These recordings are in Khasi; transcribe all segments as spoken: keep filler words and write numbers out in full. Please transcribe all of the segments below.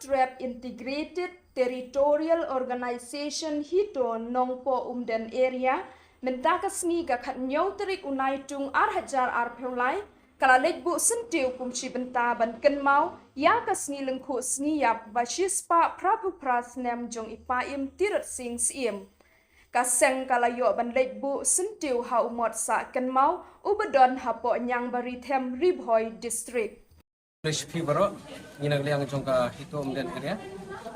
Trep Integrated Territorial Organization HITO Nongpoh Umden Area, mynta ka sngi ka khatnyo tarik u Naitung ar hajar arphew lai, ka la leit buh syntiew kum shi bynta ban kynmaw ïa ka sngi lyngkhuh sngi ïap ba shispah phraphew phra snem jong i Paiem Tirot Sing Syiem. Ka seng ka la ïoh ban leit buh syntiew ha u mot sah kynmaw uba don hapoh Ñiangbari Them, Ri Bhoi District. Khublei shibun baroh, ngi na ka liang jong ka HITO Umden Area,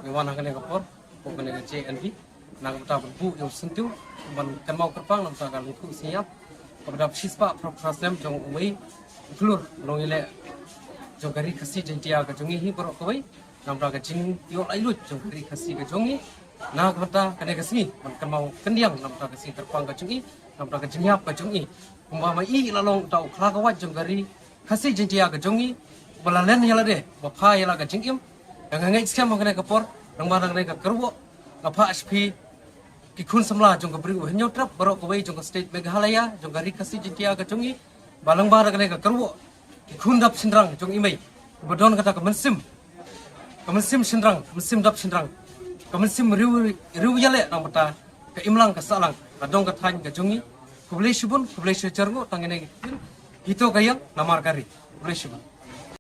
ngi wan ha kane ka por, hapoh kane ka J N V, na ka bynta ban buh ïa u syntiew ban kynmaw kyrpang na ka bynta ka lyngkhuh sngi ïap kaba dap shispah phraphew phra snem jong uwei u khlur nongïaleh jong ka Ri Khasi Jaiñtia ka jong ngi hi baroh kawei, na ka bynta ka jingïoh laitluid jong ka Ri Khasi ka jong ngi. Na ka bynta kane ka sngi ban kynmaw khyndiat na ka bynta ka sngi kyrpang ka jong ngi, na ka bynta ka jingïap ka jong ngi. Kumba ma i la long uta u khla ka wait jong ka Ri Khasi Jaiñtia ka jong ngi, ba la len ïa lade, ba pha ïa la ka jingim. Nga ngeit skhem ha kane ka por, lyngba na kane ka kyrwoh, nga phah sha phi ki khun samla jong ka Bri u Hynñiewtrep baroh kawei jong ka state Meghalaya, jong ka Ri Khasi Jaiñtia ka jong ngi, ba lyngba na kane ka kyrwoh, ki khun dap shynrang jong i mei, ba don kata ka mynsiem, ka mynsiem shynrang, ka mynsiem dap shynrang, ka mynsiem riewriewïaleh na ka bynta ka imlang ka sahlang, ka dong ka thaiñ ka jong ngi. Khublei shibun, khublei shihajar nguh, tang ine i HITO ka ïeng namar ka ri. Khublei shibun.